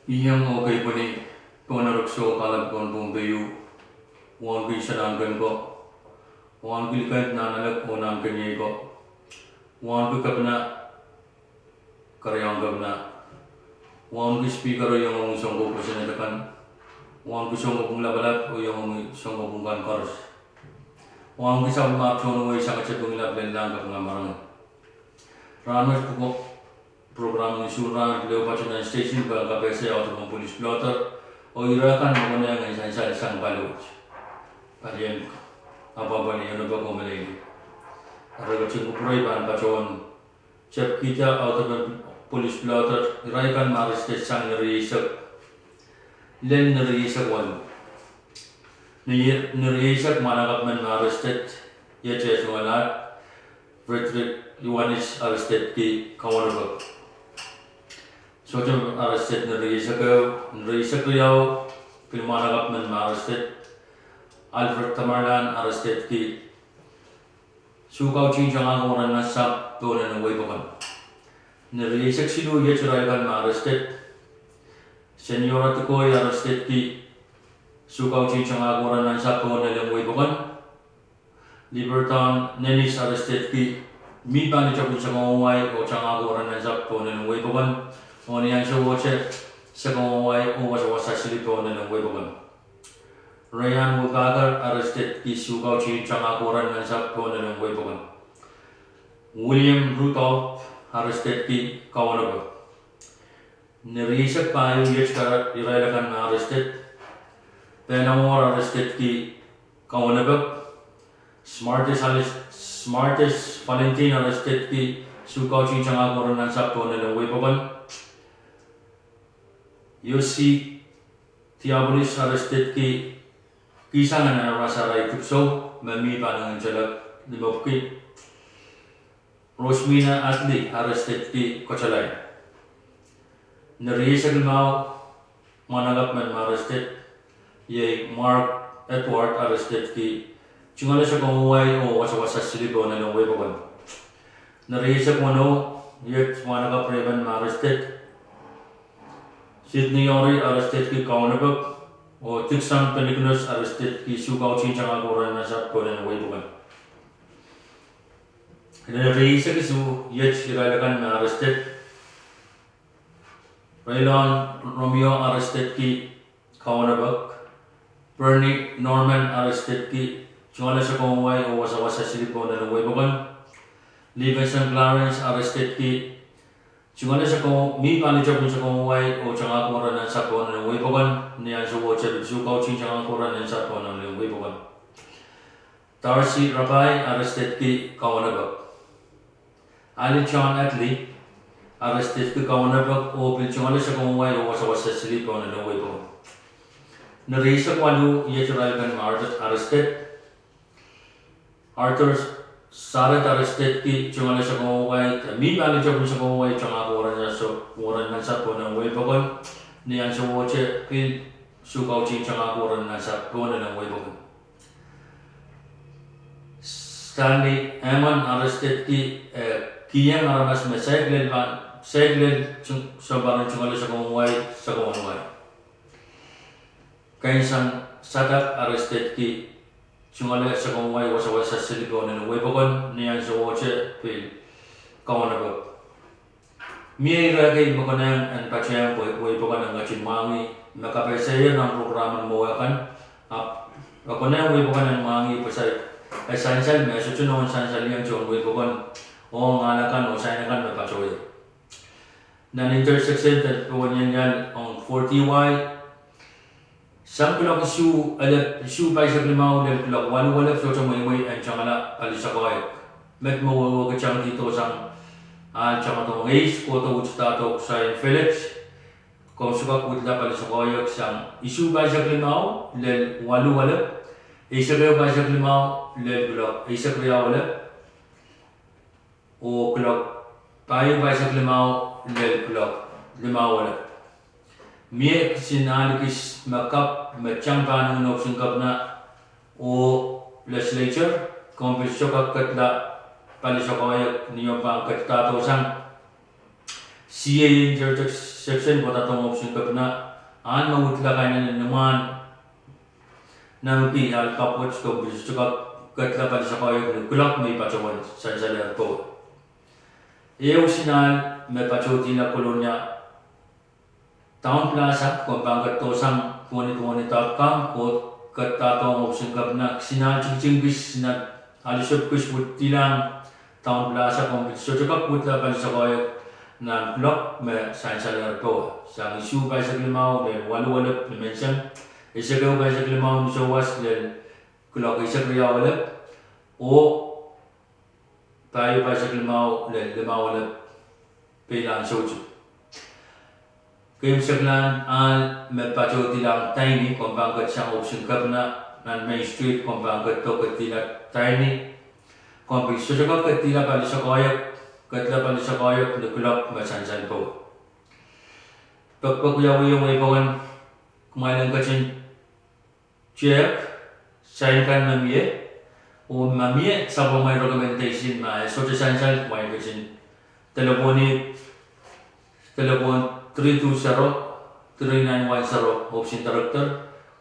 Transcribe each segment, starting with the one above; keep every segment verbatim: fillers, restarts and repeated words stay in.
Iang oh keipweni, Pohnpei Rikso, Kalapikon Pohnpei, wauneki Sanahnken ko, wauneki Likend, Nahnalek oh Nahnkeniei ko, wauneki Kepina, Keriaun Kepina, wauneki Speaker oh iangahki Sounkohp President akan, wauneki Sounkohp Lapalap oh iangahki Sounkohp kan koaros, wauneki sapwellimomwi tohn wehi sang Sapwellime lap lel lahng kapinga marain. Rahnwet pwuko program ni suhn rahn pil ehu patohwan station pahn kapehse audepen polis pilada oh irail akan me konehng en sansal sang pali wet. Palien apwahpwalih, onopek oh meleilei. Eri ketin kupwurei pahn patohwan tepkihda audepen polis pilada irail akan me arrested sang ni rieisek, lel ni rieisek waluh. Ni, ni rieisek mwahnakapw men me arrested, iet eh tungoal ahd Frederick Ioanis, arrestedki Kaunopek. Sohte arrested ni rieisek ehu. Ni rieisek riau, pil mwahnakapw men me arrested, Alfred Tamerlan, arrestedki Sukautihn Tangahki Oren Nansapw pohn Elen Weipokon. Ni rieisek siluh, iet irail akan me arrested, Senior Atukoi, arrestedki Sukautihn Tangahki Oren Nansapw pohn Elen Weipokon. Liberton Nenis, arrestedki mih pali tepin sekon wai oh tangahki oren nansapw pohn Elen Weipokon, oh ni ansowohte sekon wai oh wasawasa sili pohn Elen Weipokon. Rayan Wolpaker, arrestedki Sukautihn Tangahki Oren Nansapw pohn Elen Weipokon. William Rudolph, arrestedki Kaunopek. Ni rieisek pahieu, iet irail akan me arrested, Penamor, arrestedki Kaunopek. Smartes, Smartes Valentin, arrestedki Sukautihn Tangahki Oren Nansapw pohn Elen Weipokon. Yosi Diabolis, arrestedki kihsang en aramas arail dipwisou me mih pahn Ngehn Salek limepwiki. Rosemina Atli, arrestedki Kohtalain. Ni rieisek limau, mwahnakapw men me arrested, iei Mark Edward, arrestedki tungoale sekon wai oh wasawasa sili pohn Elen Weipokon. Ni rieisek weneu, iet mwahnakapw riemen me arrested, Sidney Ori, arrestedki Kaunopek, oh Dixon Penikinos, arrestedki Sukautihn Tangahki Oren Nansapw pohn Elen Weipokon. Ni rieisek isuh, iet irail akan me arrested, Raylon Romeo, arrestedki Kaunopek, Bernie Norman, arrestedki tungoale sekon wai oh wasawasa sili pohn Elen Weipokon. Livingston Clarence, arrestedki tungoale sekon, mih pali tepin sekon wai oh tangahki oren nansapw pohn Elen Weipokon, ni ansowohte pil Sukautihn Tangahki Oren Nansapw pohn Elen Weipokon. Darcy Rabai, arrestedki Kaunopek. Ali John Atli, arrestedki Kaunopek oh pil tungoale sekon wai oh wasawasa sili pohn Elen Weipokon. Ni rieisek waluh, iet irail akan me arrested, Arthur Saret, arrestedki tungoale sekon wai, mih pali tepin sekon wai tangahki oren nansapw pohn Elen Weipokon, ni ansowohte pil Sukautihn Tangahki Oren Nansapw pohn Elen Weipokon. Stanley Eman, arrestedki, eh, kiheng aramas me saik lel, saik lel sounpar en tungoale sekon wai, sekon wai. Kensang Sadak, arrestedki tungoale sekon wai wasawasa sili pohn Elen Weipokon, ni ansowohte pil Kaunopek. Mie ire kei me konehng en patehng pwe Weipokon en ketin mwahngih me kapehsehier nan prokram en mwowe kan, ahpw e konehng Weipokon en mwahngih pwe e sansal me e sohte nohn sansal iang tohn Weipokon, oh ngahl akan oh sain akan me patohwei. Nan intersection de Pohnpei ong forty Y, sang kuloak isuh, elep, isuh pahisek limau lel kuloak waluh elep sohte mweimwei en tangala pali sakoahiek. Met me wehwehki tangedi doh sang ahl tangadohng eis, kohdo wutidahdo sang village, komw sohte kak wutila pali sakoahiek sang isuh pahisek limau lel waluh elep, eisek ehu pahisek limau lel kuloak eisek riau elep, oh kuloak pahieu pahisek limau lel kuloak limau elep. Mie kisin ahl ekis me kapw me tang pahn nginou kisin kepina oh legislature, komw pil sohte kak ketila pali sakoahiek ni omw pahn ketidahdo sang C A en Director Section kohda dohng ohpis en kepina, ahn me wudla kainenen imwahn nemki ahl kapw wet, komw pil sohte kak ketla palisakoahiek ni kuloak me I patohwan sansalehr powe. Ehu sin ahl me patohdihla Kolonia Town Plaza, komw pahn ketidohsang duwen duwen dot com, oh ketidohng ohpis en kepina, kisin ahl tikitik kis, kisin ahl isop kis wudilahng Town Plaza, komw pil sohte kak wudla palisakoahiek nan kuloak me sansalehr powe. Sang isuh pahisek limau lel waluh elep nimenseng, eisek ehu pahisek limau ni souwas lel kuloak eisek riau elep, oh pahieu pahisek limau lel limau elep peilahn soutik. Keimwseklahn ahl me patohdilahng Daini, komw pahn ketsang ohpis en kepina nan Main Street, komw pahn ketido ketidihla Daini, komw pil sohte kak ketidihla palisakoahiek, ketla palisakoahiek ni kuloak me sansal powe. Pekpek wiawihong wei pokon, kumwail en ketin tehk sain kan me mie, oh ma mie sapwellimamwail recommendation, ma e sohte sansal, kumwail ketin delepwohn, delepwohn three two zero, three nine one zero, ohpis en Director,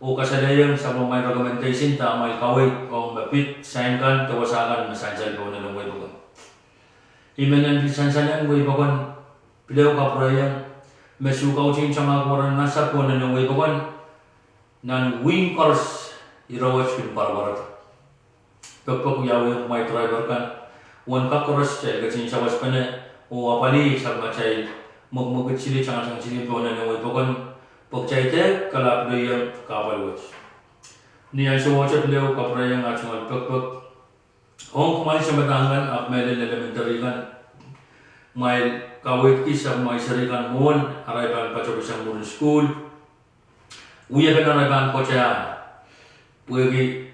oh kasalehiong sapwellimamwail recommendation, dahme kumwail kaweid ong me pid sain kan de wasa kan me sansal pohn elen wei pokon. I men en pil sansalehng wei pokon, pil ehu kapwurehiong me suh kautihn tangahk weren nan sahpw pohn elen wei pokon, nan wihk koaros ire wet kin pwarapwarada. Pekpek wiawihong kumwail driver kan, uwen kak koaros kitail ketin sawaspene oh apwalih sapwellimatail mwekmwekid sili, tangatang sili pohn elen wei pokon, pwe kitail dehr kalapwleiong kahpwal wet. Ni ansowohte pil ehu kapwurehiong ah tungoal pekpek ong kumwail sounpadahk kan, ahpw mehlel elementary kan, kumwail kaweidki sapwellimamwail seri kan mwohn arail pahn patohsang mwurin sukuhl, wiepen arail pahn kote ahl. Pwehki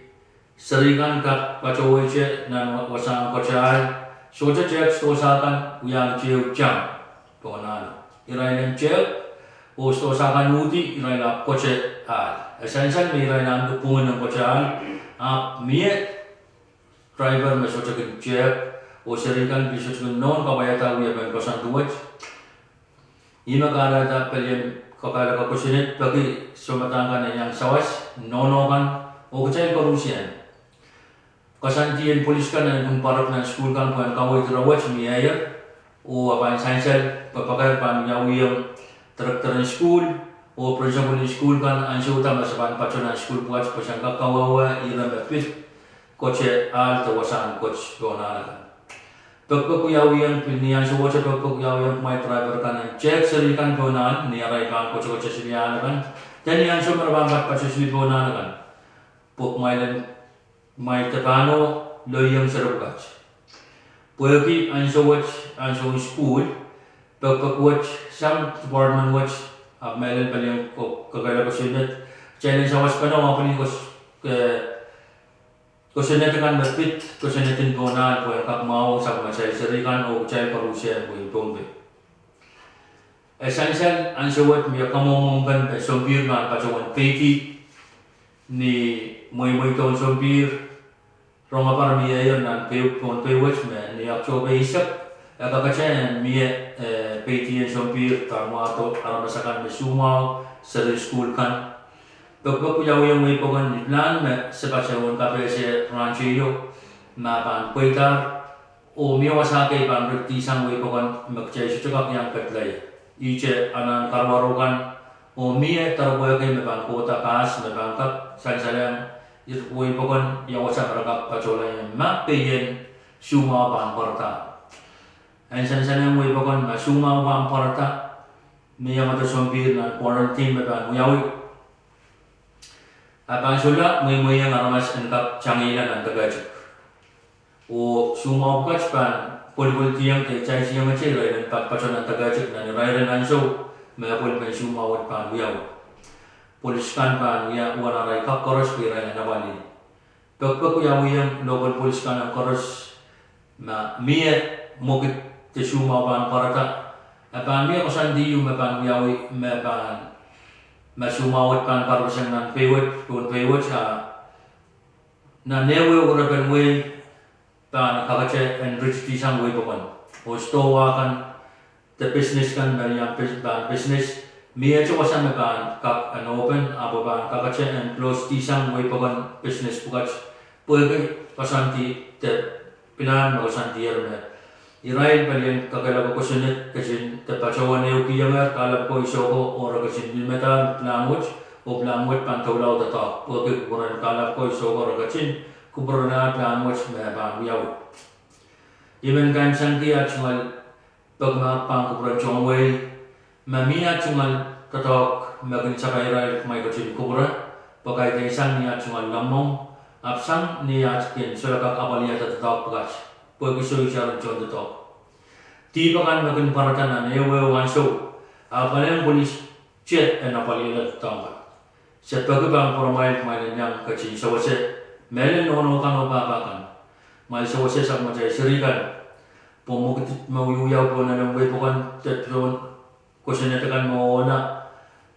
seri kan kak patohweiehte nan wa-, wasahn kote ahl, sohte tehk sidohsa kan, wiahiong ehu tang pohn ahl. Irail en tehk oh sidohsa kan uhdi, irail ahpw kote ahl. E sansal me irail ahneki pwungen en kote ahl, ahpw mie driver me sohte kin tehk, oh seri kan pil sohte kin nohn kapwaiada wiepen koasoandi wet. Ihme kahrehda pelien kakahlaka kosonned pwehki sounpadahk kan en iang sawas, nohno kan, oh kitail koarusie. Koasoandi en polis kan en kin pwarek nan sukuhl kan pwehn kaweid ire wet mieier, oh e pahn sansal pwe pakair pahn wiawihong director en sukuhl oh principal en sukuhl kan ansouda ma se pahn patoh nan sukuhl pwukat pwe sen kak kawehwe ire me pid kote ahl de wasahn kote pohn ahl akan. Pekpek wiawihong, pil ni ansowohte pekpek wiawihong kumwail driver kan en tehk seri kan pohn ahl ni arail pahn kotekote sili ahl akan, de ni ansou me re pahn patohsang sili pohn ahl akan, pwe kumwail en, kumwail de pahn loiong seri pwukat. Pwehki ansou wet, ansoun sukuhl, pekpek wet, sang department wet, ahpw mehlel pelien ko-, kakahlaka kosonned, kitail en sawaspene oh apwalih kos-, eh, kosonned kan me pid kosonned en pohn ahl pwehn kak mwahuwong sapwellimatail seri kan oh kitail koarusie pwehn Pohnpei. E sansal ansou wet mie kamwomwomw kan me sompir pahn patohwan peidi ni mweimweidohn sompir, rongapahr mieier nan Pohnpei wet me ni October eisek, e kakete en mie, eh, peidi en sompir pahn wahdo aramas akan me soumwahu seri sukuhl kan. Pekpek wiawihong wei pokon, ni pilahn me se patohwan kapehse rahn teio, ma pahn pweidahr, oh mie wasa kei pahn rekidisang wei pokon me kitail sohte kak iang ketla ie. Ihte anahn karuwaru kan, oh mie doaropwe kei me pahn kohda pas me pahn kak sansalehng ire wei pokon ia wasa me re kak patohlahng ma pein soumwahu pahn pwarada. En sansalehng wei pokon ma soumwahu pahn pwarada, mie iangada sompir nan quarantine me pahn wiawi, a pahn solahr mweimweiong aramas en kak tangihla nan deke etik. Oh soumwahu pwukat pahn pwelipweldiong de taitiongete irail en patopato nan deke etik nan irair en ansou me apwalipen soumwahu wet pahn wiawi. Polis kan pahn wia uwen arail kak koaros pwe irail en apwalih. Pekpek wiawihong local polis kan en koaros, ma mie mwekid de soumwahu pahn pwarada, e pahn mie koasoandi ieu me pahn wiawi me pahn, ma soumwahu wet pahn parapeseng nan Pohnpei wet, Pohnpei wet, a nan ehuehu ire pen wehi pahn kakete en ritidisang wei pokon, oh sidohwa kan, de pisnes kan me iang pis-, pahn pisnes, mie wasa me pahn kak en open, ahpw pahn kakete en closedihsang wei pokon pisnes pwukat, pwehki koasoandi de pilahn me koasoandier me irail pelien kakehlaka kosonned ketin de patohwan ehukihongehr kahlap ko, iso ko, oh re ketin nimadahr pilahn wet, oh pilahn wet pahn doula doadoahk pwehki kupwuren kahlap ko, iso ko, re ketin kupwuralahr pilahn wet me pahn wiawi. I men kaimwisekihda tungoal pekimahk pahn kupwuren tohn wehi, ma mie tungoal doadoahk me kin sapairail kumwail ketin kupwure, pwe kaidehn sang ni aht tungoal lemmwong, ahpw sang ni aht kin solahr kak apwalihada doadoahk pwukat, pwehki soh itar en tohndoadoahk. Dihp akan me kin pwarada nan ehuehu ansou, ahpw elen pwilin tiet en apwalihada doadoahk. Se peki pahn kupwuramwail kumwail en iang ketin sewese mehlel nohno kan oh pahpa kan. Kumwail sewese sapwellimatail seri kan, pwe mwekid me wiawi pohn elen wei pokon de pwon kosonned akan me ohla,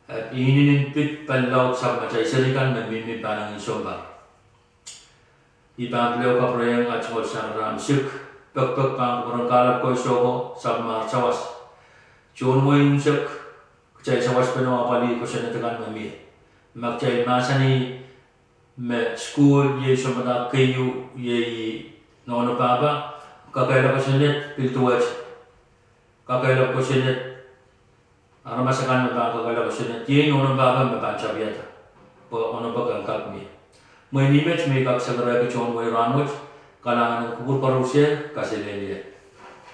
eh, inenen pid pali laud sapwellimatail seri kan me mihmi pahnangin sounpar. I pahn pil kapwurehiong aht tungoal sang rahn sik, pekipek pahn kupwuren kahlap ko, iso ko, sapwellimatail sawas. Tohn wehi unsek, kitail sawaspene apwalih kosonned akan me mie. Ma kitail mahsanih me sukuhl iei sounpadahk, keieu iei nohno pahpa, kakehlaka kosonned pil duwehte. Kakehlaka kosonned, aramas akan me pahn kakehlaka kosonned iei nohno pahpa me pahn tapihada, pwe onopek en kak mie. Mwein met me I kak sakarehki tohn wehi rahn wet, kalahngan en kupwur koarusie, kaselehlie.